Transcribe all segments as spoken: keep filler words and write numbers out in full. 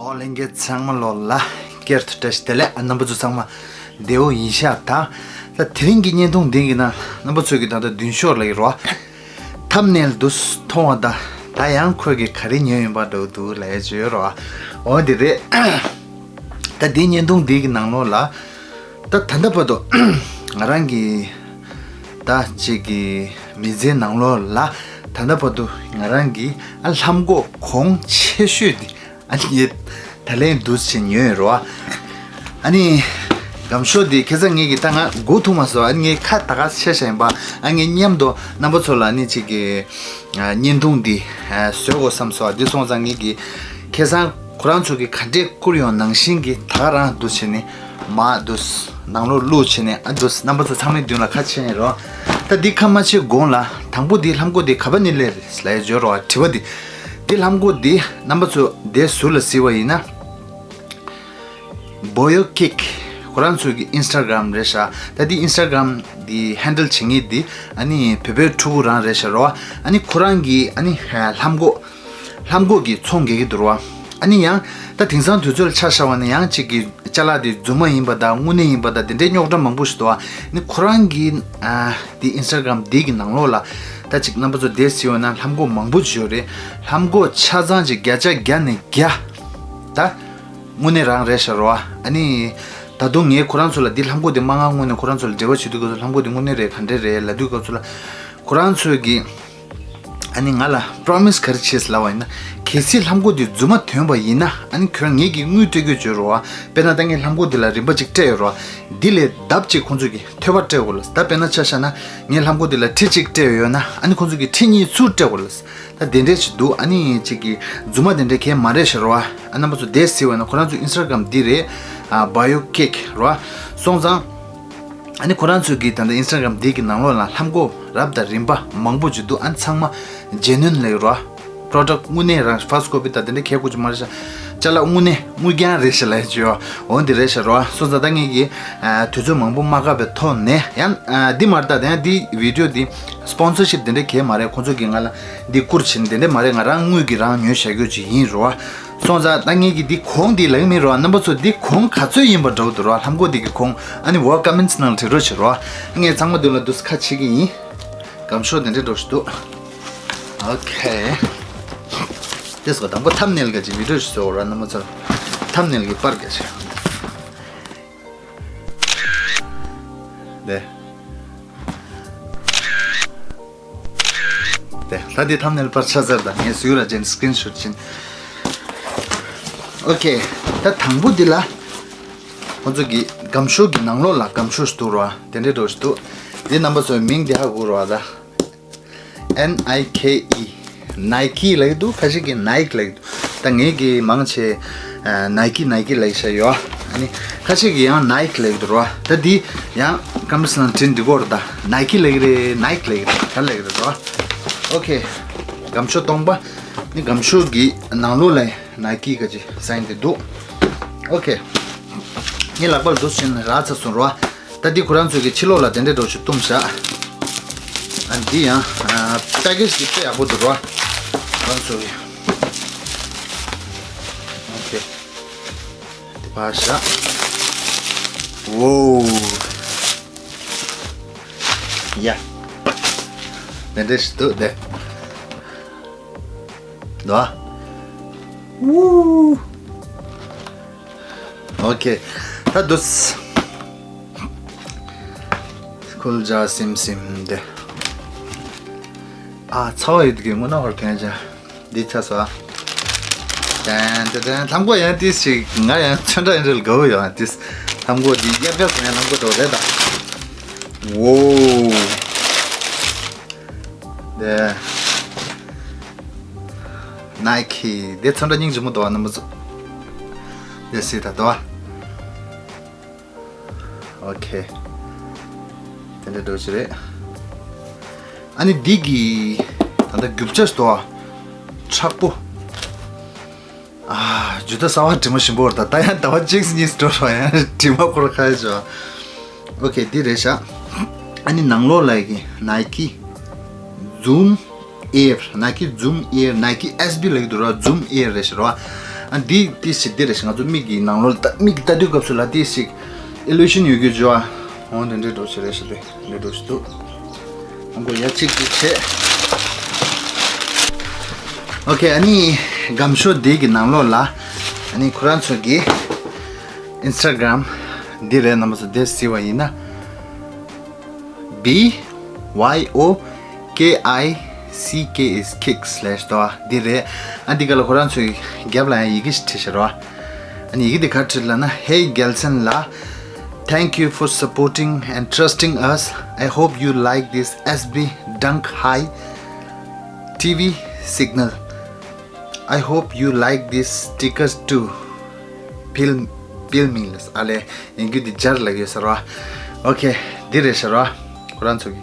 ཨོ་ལྷན་རྒྱས་ཚང་མ་ལོ་ལ་སྐྱར་དུ་བཀྲ་ཤིས་བདེ་ལེགས། རྣམ་པ་ཚོ་ཚང་མ་བདེ་པོ་ཡིན་ཤག་ད། ད་དེ་རིང་གི་བརྙན་ཐུང་འདི་གི་ནང་རྣམ་པ་ཚོས་ཀྱི་ད་ལྟ་མདུན་ཤོག་ལ་ཡོད་རོ། ཐམ་ནེལ་འདུག་མཐོང་བ་ད། ད་ཡང་ཁོས་ཀྱི་ག་རེ་ཉོས་ཡིན་པ་འདྲ་བོ་འདུག་ལབ་ཡ་ཅིག་ཡོད་རོ། འོ་འདི་རེད། ད་འདིའི་བརྙན་ཐུང་འདི་གི་ནང་ལོགས་ལ། ད་ད་ལྟ་བར་དུ་ང་རང་གི་ད་ཅིག་གི་མི་ཚེའི་ནང་ལོགས་ལ། ད་ལྟ་བར་དུ་ང་རང་གི་ཨ་ལྷམ་གོག་གོང་ཆེ་ཤོས་འདི་ཨ་ནི་ད་ལན་འདུག་ཅིག་ཉོས་ཡོད་རོ། ཨ་ནི་སྒམ་ཤོག་འདི་ཁ་སང་ངེད་ཀྱི་ད་ང་སྒུག་ཐུབ་མ་སོང་། ཨ་ནི་ངའི་ཁ་ད་ག་ཆེ་ཤ་ཡིན་པ། ཨ་ངའི་མཉམ་དུ་རྣམ་པ་ཚོ་ལ་ཨ་ནི་ཅིག་གི་བརྙན་ཐུང་འདི་བཟོ་དགོས་བསམ་སོང་། འདི་སོང་ཙང་ངེད་ཀྱི་ཁ་སང་ཁོ་རང་ཚོ་གི་ག་འདྲས་བསྐུར་ཡོང་ནང་བཞིན་གྱི་ད་ག་རང་འདུག་བྱས་ནས་མར་འདུག་ནང་ལོགས་བླུགས་བྱས་ནས་ཨ་འདུག་རྣམ་པ་ཚོ་ཚང་མའི་མདུན་ལ་ཁ་ཕྱེ་ཡིན་རོ། ད་འདི་ཁ་མ་ཕྱེ་གོང་ལ་དང་པོ་འདི་ལྷམ་གོག་འདི་ག་པ་ནས་སླེབས་རེད་ལབ་ཡ་བརྗོད་རོ། དྲི་བ་འདི། འདི་ལྷམ་གོག་འདི་རྣམ་པ་ཚོ་འདི་ཟུར་ལ་གཟིགས་པ་ཡིན་ན། བོ་ཡོ་ཀིག་ཁོ་རང་ཚོ་གི་ཨིན་སི་ཊ་གྷ་རམ་རེད་ཤག་ད་འདི་ཨིན་སི་ཊ་གྷ་རམ་འདི་ཧེན་ཌལ་བྱེད་མཁན་འདི་ཨ་ནི་བོད་པའི་ཕྲུ་གུ་རང་རེད་ཤག་རོ། ཨ་ནི་ཁོ་རང་གི་ཨ་ནི་ལྷམ་གོག་ལྷམ་གོག་གི་ཚོང་རྒྱག་གི་འདུག་རོ། ཨ་ནི་ཡང་ད་དེང་སང་དུས་ཚོད་ལ་ཆ་བཞག་པ་ན་ཡང་གཅིག་གི་ཅ་ལག་དེ་རྫུན་མ་ཡིན་པ་དང་དངོས་གནས་ཡིན་པ་དང་དེ་འདྲའི་རྙོག་དྲ་མང་པོ་ཞིག་འདུག་ཨ་ནི་ཁོ་རང་གི་ཨ་དེ་ཨིན་སི་ཊ་གྷ་རམ་དེ་གི་ནང་ལོགས་ལ་ད་ཅིག་རྣམ་པ་ཚོ་དེ་གཟིགས་པ་ན་ལྷམ་གོག་མང་པོ་ཞིག་ཡོད་རེད། ལྷམ་གོག་ཆ་ཚང་ཅིག་བརྒྱ་ཆ་བརྒྱ་ནས་བརྒྱ་ད་དངོས་གནས་རང་རེད་ཤག་རོ། ཨ་ནི་ད་དུང་ངས་ཁོ་རང་ཚོ་ལ་འདི་ལྷམ་གོག་དེ་མ་མངགས་སྔོན་ནས་ཁོ་རང་ཚོ་ལ་འབྲེལ་བ་བྱེད་དུས་སྐབས་སུ་ལྷམ་གོག་དེ་དངོས་གནས་རེད་ག་འདྲས་རེད་ལབ་དུས་སྐབས་སུ་ལ་ཁོ་རང་ཚོས་གི་ཨ་ནི་ང་ལ་པྲོ་མི་སི་ག་རེ་བྱས་ལབ་པ་ཡིན་ན། གལ་སྲིད་ལྷམ་གོག་འདི་རྫུན་མ་ཐོན་པ་ཡིན་ན་ཨ་ནི་ཁྱོད་ངེད་ཀྱི་དངུལ་སྤྲད་དགོས་བརྗོད་རོགས། དཔེར་ན་ད་ངས་ལྷམ་གོག་འདི་ལ་རིན་པ་གཅིག་སྤྲད་ཡོད་རོགས། འདི་ལས་ལྡབ་གཅིག་ཁོང་ཚོས་ཀྱི་ཐོལ་པ་སྤྲད་དགོས་ལ། ད་དཔེར་ན་ཆ་བཞག་ན་ངས་ལྷམ་གོག་འདི་ལ་ཁྲི་གཅིག་སྤྲད་ཡོད་ན་ཨ་ནི་ཁོང་ཚོས་ཀྱི་ཁྲི་གཉིས་ཚུར་སྤྲད་དགོས་ལ། ད་དེ་འདྲས་ཞིག་འདུག་ཨ་ནི་གཅིག་གི་རྫུན་མ་དེ་འདྲས་གས་མ་རེད་ཤག་རོགས། ཨ་རྣམ་པ་ཚོ་དེ་གཟིགས་པ་ན་ཁོ་རང་ཚོ་ཨིན་སི་ཊ་གྷ་རམ་འདི་རེད། ཨ་བོ་ཡོ་ཀིག་རོགས། སོང་ཙང་། ཨ་ནི་ཁོ་རང་ཚོས་ཀྱི་ད་ལྟ་ཨིན་སི་ཊ་གྷ་རམ་འདི་གི་ནང་ལོགས་ལ་ལྷམ་གོག་རབ་དང་རིམ་པ་མང་པོ་ཅིག་འདུག་ཨ་ནི་ཚང་མ་ཇེ་ནུན་ལབ་ཡོད་རོ། པྲོ་ཌག་དངོས་གནས་རང་ཕར་སི་ཀོ་པི་ད་དེ་འདྲ་གས་དགོས་ཀྱི་མ་རེད་ཤག་ཅ་ལག་དངོས་གནས་དངུལ་རྐྱང་རེད་ཤག་ལབ་ཡ་ཅིག་ཡོད། འོ་འདི་རེད་ཤག་རོ། སོང་ཙང་ད་ངེད་ཀྱི་ཨ་དུས་ཚོད་མང་པོ་མ་བཀག་པའི་ཐོག་ནས་ཡང་ཨ་འདི་མ་རེད། ད་ཡང་འདི་བི་ཌི་ཡོ་འདི་སི་པོན་སར་ཤིབ་དེ་འདྲ་གས་མ་རེད། ཁོང་ཚོ་གིས་ང་ལ་འདི་བསྐུར་བྱས་ནས་དེ་འདྲ་མ་རེད། ང་རང་དངུལ་གྱིས་རང་ཉོས་བཞག་རྒྱུ་ཅིག་ཡིན་རོ། སོང་ཙང་ད་ངེད་ཀྱི་འདི་གོང་འདི་ལབ་ཀྱི་མིན་རོ། རྣམ་པ་ཚོ་འདི་གོང་ག་ཚོད་ཡིན་པ་འདྲ་བོ་འདུག་རོ། ལྷམ་གོག་འདི་གི་གོང་ཨ་ནི་འོ་ཀོ་མེན་ཊི་ནང་ལ་བྲིས་རོགས་བྱེད་རོ། ངས་ཚང་མ་མདུན་ལ་འདུག་ཁ་ཕྱེ་གི་ཡིན། སྒམ་ཤོག་དེ་འདྲ་འདྲ་ཞིག་འདུག་ཨོ་ཁེ། དེ་སོ་དང་པོ་ཐམ་ནེལ་ག་ཅིག་བི་ཌི་ཡོ་ཞིག་བཟོ་ར་རྣམ་པ་ཚོ། ཐམ་ནེལ་གི་པར་ག་ཅིག་དེ། དེ་ལྷ་དེ་ཐམ་ནེལ་པར་ཆ་ཟེར་དང་ངས་སུའི་ར་ཅན་སི་ཀི་རིན་ཤོ་ཊི་ཅན། ཨོ་ཁེ། ད་དང་པོ་འདི་ལ། ཁོ་ཚོ་གི་སྒམ་ཤོག་གི་ནང་ལོགས་ལ་སྒམ་ཤོག་ཞིག་འདུག་རོ། དེ་འདྲའི་འདྲ་ཞིག་འདུག་འདི་རྣམ་པ་ཚོའི་མིང་འདི་ཧ་གོ་རོ་ད། ཨེན་ཨའི་ཁེ་ཨི། ནའི་ཀི་ལབ་ཀྱི་འདུག་ཁ་ཤས་ཀྱིས་ནའིཀ་ལབ་ཀྱི་འདུག་ད་ངེད་ཀྱིས་མང་ཆེ་ནའི་ཀི་ནའི་ཀི་ལབ་ཀྱི་ཡོད། ཨ་ནི་ཁ་ཤས་ཀྱིས་ཡང་ནའིཀ་ལབ་ཀྱི་འདུག་རོ། ད་འདི་ཡང་ཀོ་མེན་ཊི་ནང་བྲིས་འདི་གོ་ར་ད། ནའི་ཀི་ལབ་ཀྱི་རེད། ནའིཀ་ལབ་ཀྱི་རེད། ག་ལབ་ཀྱི་རེད་རོ། ཨོ་ཁེ། སྒམ་ཤོག་སྟོང་པ། ནི་སྒམ་ཤོག་གི་ནང་ལོགས་ལ་ནའི་ཀི་ག་ཅིག་སའིན་འདི་འདུག་ཨོ་ཁེ། ངའི་ལག་པར་འདུག་ཕྱིན་རག་ཚར་སོང་རོ། ད་འདི་ཁོ་རང་ཚོས་ཀྱི་ཕྱི་ལོགས་ལ་དེ་འདྲའི་འདྲ་ཞིག་བཏུམས་བཞག་ཨ་འདི་ཡང་ཨ་པེ་ཀེ་ཇི་འདི་དཔེ་ཡག་པོ་འདུག་རོ། ཁོ་རང་ཚོས་ཀྱི། ཨོ་ཁེ། འདི་ཕར་བཞག་འོ། ཡ། དེ་འདྲ་ཞིག་འདུག་དེ། འདུག་ཨ། ཨུ། ཨོ་ཁེ། ད་འདུག་ཁུལ་ཇ་སིམ་སིམ་དེ། ཨ་ཚ་བ་ཡོད་གི་དངོས་གནས་ཧོར་ཐོན་ཅ། འདི་ཆ་སོ། ཏན་ཏན་ཏན། ལྷམ་གོག་ཡང་ཏིས་ཤིག་ང་ཡང་ཚོན་ཁྲ་ཡིན་རེད་དགའ་བོ་ཡོད་ཨ་ཏིས། ལྷམ་གོག་འདི་གཡབ་གཡབ་ཟེར་ཡང་ལྷམ་གོག་འདྲ་བོ་རེད་ད། ཝོ། དེ། ནའི་ཀི། དེ་ཚོན་ཁྲ་སྙིང་རྗེ་མོ་འདུག་ཨ་རྣམ་པ་ཚོ། དེ་སྲིད་ད་འདུག་ཨ། ཨོ་ཁེ། དེ་འདྲ་འདྲ་ཞིག་རེད། ཨ་ནི་འདི་གི་ད་ལྟ་རྒྱུ་ཆ་ཞིག་འདུག་ཨ། མཁྲེགས་པོ། ཨ། རྒྱུ་ད་གསར་པ་དྲི་མ་ཞིམ་པོ་རེད་ད། ད་ཡང་ཟླ་བ་གཅིག་གཉིས་འགྲོ་རོགས་ཡང་དྲི་མ་འཁོར་ཁ་ཡ་ཅོ། ཨོ་ཁེ་འདི་རེད་ཤག་ཨ་ནི་ནང་ལོགས་ལ་གི་ནའི་ཀི་ཛུམ་ཨེར། ནའི་ཀི་ཛུམ་ཨེར། ནའི་ཀི་ཨེས་བི་ལབ་ཀྱི་འདུག་ར། ཛུམ་ཨེར་རེད་ཤག་ར། ཨ་འདི་ཏིས་ཞིག་འདི་རེད་ཤག་ང་ཚོ་མིག་གི་ནང་ལོགས་ལ་ལྟ་མིག་ལྟ་དུས་སྐབས་སུ་ལ་ཏིས་ཞིག་ཨི་ལུ་ཤན་ཡོད་རྒྱུ་བྱུང་ཨ། འོ་འདི་འདྲའི་འགྲོ་ཞིག་རེད་ཤག་འདི་འདྲའི་འགྲོ་ཞིག་འདུག་ཨ་མགོ་ཡ་གཅིག་གཅིག་བྱས། ཨོ་ཁེ། ཨ་ནི་སྒམ་ཤོག་འདི་གི་ནང་ལོགས་ལ་ཨ་ནི་ཁོ་རང་ཚོ་གི་ཨིན་སི་ཊ་གྷ་རམ་འདི་རེད། རྣམ་པ་ཚོ་འདི་གཟིགས་པ་ཡིན་ན། B Y O K I C K is kick slash དོ། འདི་རེད། ཨ་འདི་ག་ལ་ཁོ་རང་ཚོའི་རྒྱབ་ལ་ཡང་ཡི་གེ་ཞིག་བྲིས་ཤག་རོ། ཨ་ནི་ཡི་གེ་འདི་ག་བྲིས་ལབ་ན། Hey Gelson ལ། Thank you for supporting and trusting us. I hope you like this S B Dunk High T V signal. I hope you like these stickers too. Peel, peel me ལ་ཨ་ལས་ཡིན་རྒྱུ་འདི་སྦྱར་ལབ་ཡོད་ས་རོ། ཨོ་ཁེ། འདི་རེད་ཤག་རོ། ཁོ་རང་ཚོ་གི་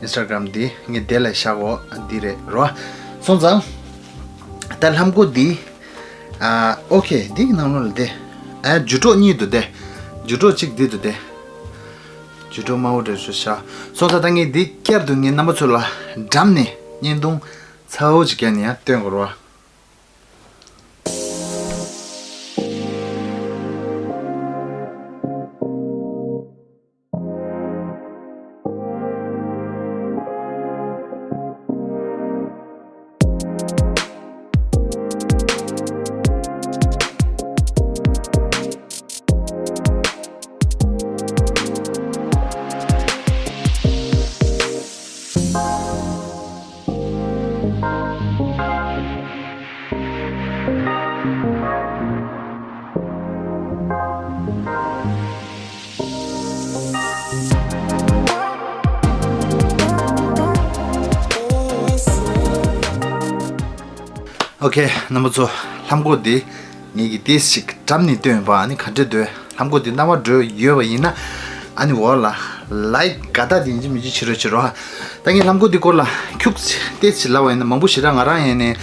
ཨིན་སི་ཊ་གྷ་རམ་འདི་ངས་དེ་ལ་བཞག་གོ། འདི་རེད་རོ། སོང་ཙང་ད་ལྷམ་གོག་འདི། ཨ་ཨོ་ཁེ། འདི་གི་ནང་ལོགས་ལ་དེ། ཨ་རྒྱུ་གྲོགས་གཉིས་འདུག་དེ། རྒྱུ་གྲོགས་གཅིག་འདི་འདུག་དེ། རྒྱུ་གྲོགས་དམར་པོ་འདྲ་བོ་ཞིག་ཤག་སོང་ཙང་ད་ངས་འདི་བསྐྱར་དུ་ངས་རྣམ་པ་ཚོ་ལ་འགྲམ་ནས་བརྙན་ཐུང་ཚ་བོ་ཅིག་བརྒྱབ་ནས་ཡང་སྟོན་དགོས་རེད་བ། ཨོ་ཁེ། རྣམ་པ་ཚོ། ལྷམ་གོག་འདི་ངེད་ཀྱིས་ཏོག་ཙམ་འགྲམ་ནས་སྟོན་པ། ཨ་ནི་ག་འདྲ་འདུག་ལྷམ་གོག་འདི་རྣ་བར་འགྲོ་ཡོད་པ་ཡིན་ན། ཨ་ནི་འོག་ལ་ལའིཀ་དགའ་རྟགས་དེ་ཡིན་གཅིག་མིན་གཅིག་བྱེད་རོགས་བྱེད་རོགས། ད་ངས་ལྷམ་གོག་འདི་སྐོར་ལ་ཁྱུག་ཙམ་ཏོག་ཙམ་ལབ་པ་ཡིན་ན། མང་པོ་ཞེ་དྲག་ང་རང་ཡིན་ནས་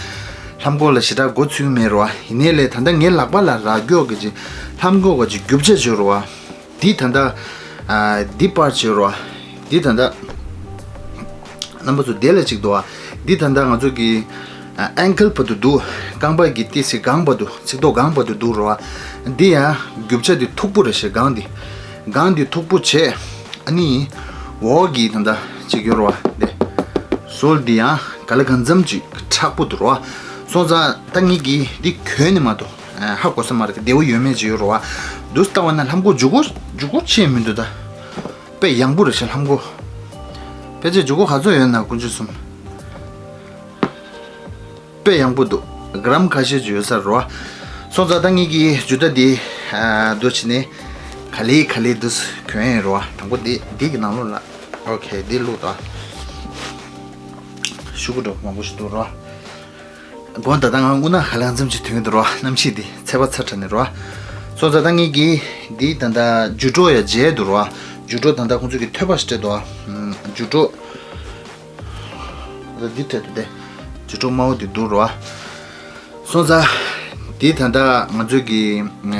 ལྷམ་གོག་ལ་ཞེ་དྲག་མགོ་ཚོད་ཀྱི་མེད་རོགས། ཡིན་ནའི་ལས་ད་ལྟ་ངའི་ལག་པ་ལ་རག་རྒྱུ་གི་ཅིག་ལྷམ་གོག་གི་ཅིག་རྒྱུ་ཆ་ཅིག་ཡོད་རེད་བ། འདི་ད་ལྟ་ཨ་འདི་པར་ཅིག་ཡོད་རེད་བ། འདི་ད་ལྟ་རྣམ་པ་ཚོ་དེ་ལ་གཅིག་འདུག་ཨ། འདི་ད་ལྟ་ང་ཚོ་གི་ཨ་ཨེང་ཀལ་བར་དུ་འདུག་རྐང་པ་གི་ཏོག་ཙམ་སྒང་བར་དུ། ཚིགས་ཐོག་སྒང་བར་དུ་འདུག་རེད་བ། འདི་ཡང་རྒྱུ་ཆ་འདི་མཐུག་པོ་རེད་ཤག་སྒང་འདི། སྒང་འདི་མཐུག་པོ་བྱས། ཨ་ནི་འོག་གི་ད་ལྟ་གཅིག་ཡོད་རེད་བ། འདི་སོལ་འདི་ཡང་ག་ལ་གང་འཚམ་ཅིག་མཁྲེགས་པོ་འདུག་རེད་བ། སོང་ཙང་ད་ངེད་ཀྱིས་འདི་གྱོན་ནས་མ་གཏོགས་ཧ་གོ་ས་མ་རེད། བདེ་པོ་ཡོད་མེད་ཅིག་ཡོད་རེད་བ། འདུག་སེ་ལྟ་བ་ན་ལྷམ་གོག་མཇུག་སྒོ་མཇུག་སྒོ་ཆེ་མི་འདུག་ད་དཔེ་ཡང་པོ་རེད་ཤག་ལྷམ་གོག་ཕལ་ཆེར་མཇུག་སྒོ་ག་ཚོད་ཡོད་ན། དཀོན་མཆོག་གསུམ། དཔེ་ཡང་པོ་འདུག་སྒྲམ་ཁ་ཤས་ཅིག་ཡོད་ས་རེད་བ། སོང་ཙང་ད་ངེད་ཀྱིས་རྒྱུ་ད་འདི་ཨ་འདུག་སེ་བྱས་ནས་ག་ལེ་ག་ལེ་འདུག་སེ་གྱོན་ཡིན་རེད་བ། དང་པོ་འདི་འདི་གི་ནང་ལོགས་ལ། ཨོ་ཁེ། འདི་བླུགས་དང་། ཤོག་གུ་འདྲ་མང་པོ་ཞིག་འདུག་རེད་བ། དགོང་ད་ལྟ་ང་རྔུལ་ནག་ག་ལ་གང་འཚམ་ཅིག་ཐོན་གྱི་འདུག་རེད་བ། གནམ་གཤིས་འདི་ཚ་བ་ཚ་དྲགས་ནས་རེད་བ། སོང་ཙང་ད་ངེད་ཀྱིས་འདི་ད་ལྟ་རྒྱུ་གྲོགས་ཡ་མཇལ་འདུག་རེད་བ། རྒྱུ་གྲོགས་ད་ལྟ་ཁོང་ཚོ་གི་ཐོད་པ་ཞིག་སྤྲད་འདུག་བ། རྒྱུ་གྲོགས་འདི་སྤྲད་འདུག་སྟེ། རྒྱུ་གྲོགས་དམར་པོ་འདི་འདུག་རེད་བ། སོང་ཙང་འདི་ད་ལྟ་ང་ཚོའི་གི་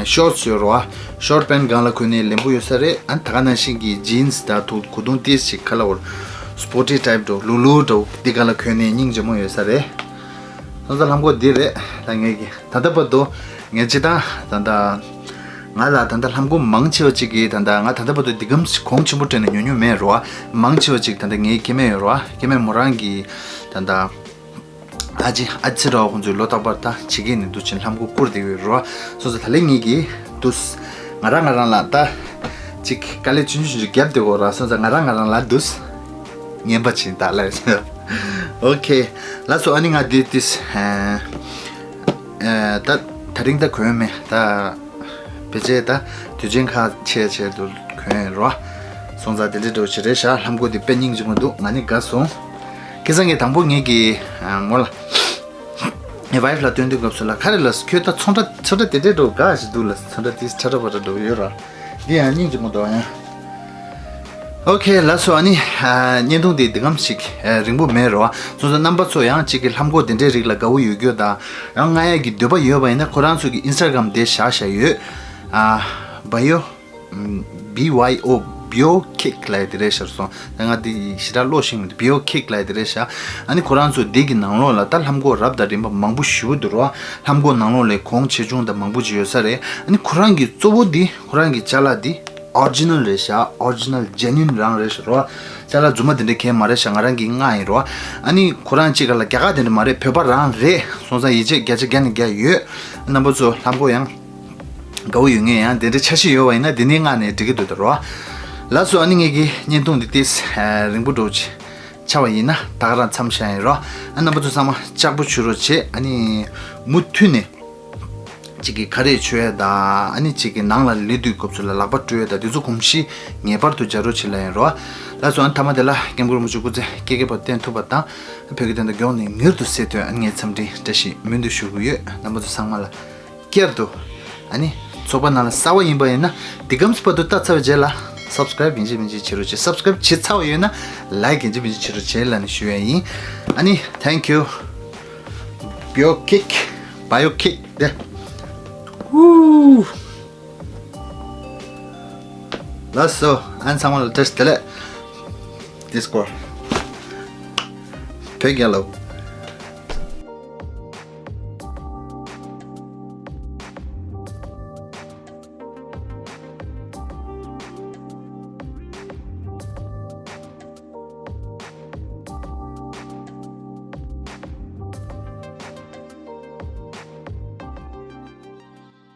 ཤོར་ཊི་ཡོད་རེད་བ། ཤོར་ཊི་པེན་སྒང་ལ་གོན་ནས་ལེན་པོ་ཡོད་ས་རེད། ཨ་ད་ག་ནང་བཞིན་གྱི་ཇིན་སི་དང་དུ་གོས་ཐུང་ཏོག་ཙམ་ཅིག་ཁ་ལ་འོར་སྤོར་ཊི་ཊའིབ་འདྲ་བོ་ལུག་ལུག་འདྲ་བོ་འདི་སྒང་ལ་གོན་ནས་སྙིང་རྗེ་མོ་ཡོད་ས་རེད། སོང་ཙང་ལྷམ་གོག་འདི་རེད། ད་ངས་ཀྱི་ད་ལྟ་བར་དུ་ངས་སྤྱིར་བཏང་ད་ལྟ་ང་ལ་ད་ལྟ་ལྷམ་གོག་མང་ཆེ་བ་ཅིག་གིས་ད་ལྟ་ང་ད་ལྟ་བར་དུ་འདི་གམ་གོང་ཆེན་པོ་སྤྲད་ནས་ཉོ་མྱོང་མེད་རེད་བ། མང་ཆེ་བ་ཅིག་ད་ལྟ་ངའི་སྐྱེ་དམན་ཡོད་རེད་བ། སྐྱེ་དམན་མོ་རང་གིས་ད་ལྟ་ཨ་ཅེ་ཨ་ཅེ་ར་བ་ཁོང་ཚོས་ལོ་རྟག་པར་ད་བྱེད་ཀྱི་ནི་འདུག་ཅིང་ལྷམ་གོག་བསྐུར་བསྡད་ཡོད་རེད་བ། སོང་ཙང་ད་ལན་ངེད་ཀྱིས་འདུག་སེ་ང་རང་ང་རང་ལ་ད་ཅིག་དཀའ་ལས་ཆུང་ཆུང་ཆུང་ཆུང་བརྒྱབ་བསྡད་ཡོད་རེད་བ། སོང་ཙང་ང་རང་ང་རང་ལ་འདུག་སེ་རྔན་པ་བྱིན་ད་ལབ། ཨོ་ཁེ། ལགས་སོ། ཨ་ནི་ང་འདི་ཏིས་ཨ་ཨ་ད་དེ་རིང་ད་གོན་མེད་ད། ཕལ་ཆེར་ད་དུས་ཆེན་ཁག་ཆེ་ཆེ་དུ་གོན་རོ། སོང་ཙང་དེ་འདྲའི་འདྲ་བོ་ཞིག་རེད་ཤག་ལྷམ་གོག་འདི་དཔེ་སྙིང་རྗེ་མོ་འདུག་ང་ནི་དགའ་སོང་། ཁ་སང་ངས་དང་པོ་ངེད་ཀྱི་ཨ་མོ་ལ་ངའི་ཝའིཕ་ལ་སྟོན་དུས་སྐབས་སུ་ལ་ག་རེ་ལབ་སོང་། ཁྱོད་ད་ཚོན་ཁྲ་ཚོན་ཁྲ་དེ་འདྲའི་འདྲ་བོ་དགའ་ཞིག་འདུག་ལ། ཚོན་ཁྲ་དེ་ཁྲ་ཁྲ་བ་ཁྲ་འདྲ་བོ་ཡོད་ར། འདི་ཡང་སྙིང་རྗེ་མོ་འདུག་ཡང་། ཨོ་ཁེ། ལགས་སོ། ཨ་ནི་ཨ་བརྙན་ཐུང་འདི་འདི་གམ་ཞིག་ཨ་རིང་པོ་མེད་རོ། སོང་ཙང་རྣམ་པ་ཚོ་ཡང་གཅིག་གི་ལྷམ་གོག་དེ་འདྲའི་རིགས་ལ་དགའ་བོ་ཡོད་རྒྱུ་དང་། ཡང་རྔ་ཡག་གི་འདོད་པ་ཡོད་པ་ཡིན་ན་ཁོ་རང་ཚོ་གི་ཨིན་སི་ཊ་གྷ་རམ་དེ་བཞག་བཞག་ཡོད། ཨ་བ་ཡོ། B Y O བྷི་ཡོ་ཁིག་ལབ་ཡ་དེ་རེད་ཤག་སོང་། ད་ང་འདི་ཞེ་དྲག་ཀློག་ཤེས་མི་འདུག་བྷི་ཡོ་ཁིག་ལབ་ཡ་དེ་རེད་ཤག་ཨ་ནི་ཁོ་རང་ཚོ་འདི་གི་ནང་ལོགས་ལ་ད་ལྷམ་གོག་རབ་དང་རིམ་པ་མང་པོ་ཞེ་པོ་འདུག་རོ། ལྷམ་གོག་ནང་ལོགས་ལས་གོང་ཆེ་ཆུང་དང་མང་པོ་ཅིག་ཡོད་ས་རེད། ཨ་ནི་ཁོ་རང་གི་གཙོ་བོ་འདི་ཁོ་རང་གི་ཅ་ལག་འདི་ཨོ་རི་ཇི་ནལ་རེད་ཤག་ཨོ་རི་ཇི་ནལ་ཇེ་ནུན་རང་རེད་ཤག་རོ། ཅ་ལག་རྫུན་མ་དེ་འདྲ་གང་ཡང་མ་རེད་ཤག་ང་རང་གི་མངགས་ཡིན་རོ། ཨ་ནི་ཁོ་རང་གཅིག་ག་ལ་རྒྱ་གར་དེ་འདྲ་མ་རེད། བོད་པ་རང་རེད། སོང་ཙང་ཡིད་ཆེས་བརྒྱ་ཆ་བརྒྱ་ནས་བརྒྱ་ཡོད། རྣམ་པ་ཚོ་ལྷམ་གོག་ཡང་དགའ་བོ་ཡོད་ངེས། ཡང་དེ་འདྲའི་འཆར་གཞི་ཡོད་པ་ཡིན་ན་དེ་ནས་མངགས་ནས་འགྲིག་གི་འདུག་ད་རོ། ལགས་སོ། ཨ་ནི་ངེད་ཀྱི་བརྙན་ཐུང་འདི་ཏིས་རིང་པོ་འགྲོ་ཆེ་ཆགས་པ་ཡིན་ན་ད་ག་རང་མཚམས་བཞག་ཡིན་རོ། ཨ་རྣམ་པ་ཚོ་ཚང་མ་ལྕགས་པོ་བྱུ་རོགས་བྱེད། ཨ་ནི་མུ་མཐུད་ནས་གཅིག་གི་ཁ་རས་མཆོད་ཡ་དང་། ཨ་ནི་གཅིག་གི་ནང་ལ་སླེབས་དུས་སྐབས་སུ་ལ་ལག་པ་བཀྲུ་ཡ་དང་། དེ་ཚོ་གོམས་གཤིས་ངེས་པར་དུ་སྦྱར་རོགས་བྱེད་ལབ་ཡིན་རོ། ལགས་སོ། ཨ་ནི་མཐའ་མ་དེ་ལ་སྐྱབས་མགོན་རིན་པོ་ཆེ་སྐུ་ཚེ་བསྐལ་བརྒྱའི་བར་བརྟན་ཐུབ་པ་དང་། བོད་ཀྱི་དོན་དག་མགྱོགས་ནས་མྱུར་དུ་སེལ་དོན། ཨ་ནི་ངའི་འཚམས་འདྲི་བཀྲ་ཤིས་སྨོན་འདུན་ཞུ་གི་ཡོད། རྣམ་པ་ཚོ་ཚང་མ་ལ་བསྐྱར་དུ། ཨ་ནི་ཚོགས་པ་ནང་ལ་གསར་པ་ཡིན་པ་ཡིན་ན་འདི་གམ་སི་བར་དུ་ལྟ་ཚར་བའི་རྗེས་ལ་སབ་སི་ཀ་རེབ་ཡིན་གཅིག་མིན་གཅིག་བྱེད་རོགས་བྱེད། སབ་སི་ཀ་རེབ་བྱེད་ཚར་བ་ཡོད་ན་ལའིཀ་ཡིན་གཅིག་མིན་གཅིག་བྱེད་རོགས་བྱེད་ལབ་ནས་ཞུ་ཡ་ཡིན། ཨ་ནི་ཐེང་ཀིའུ། བྷི་ཡོ་ཁིག་བྷི་ཡོ་ཁིག་དེ། ཧུ། ལགས་སོ། ཨ་ནི་ཚང་མ་ལ་བཀྲ་ཤིས་བདེ་ལེགས། ཌིས་ཀོཌ། བོད་རྒྱལ་ལོ།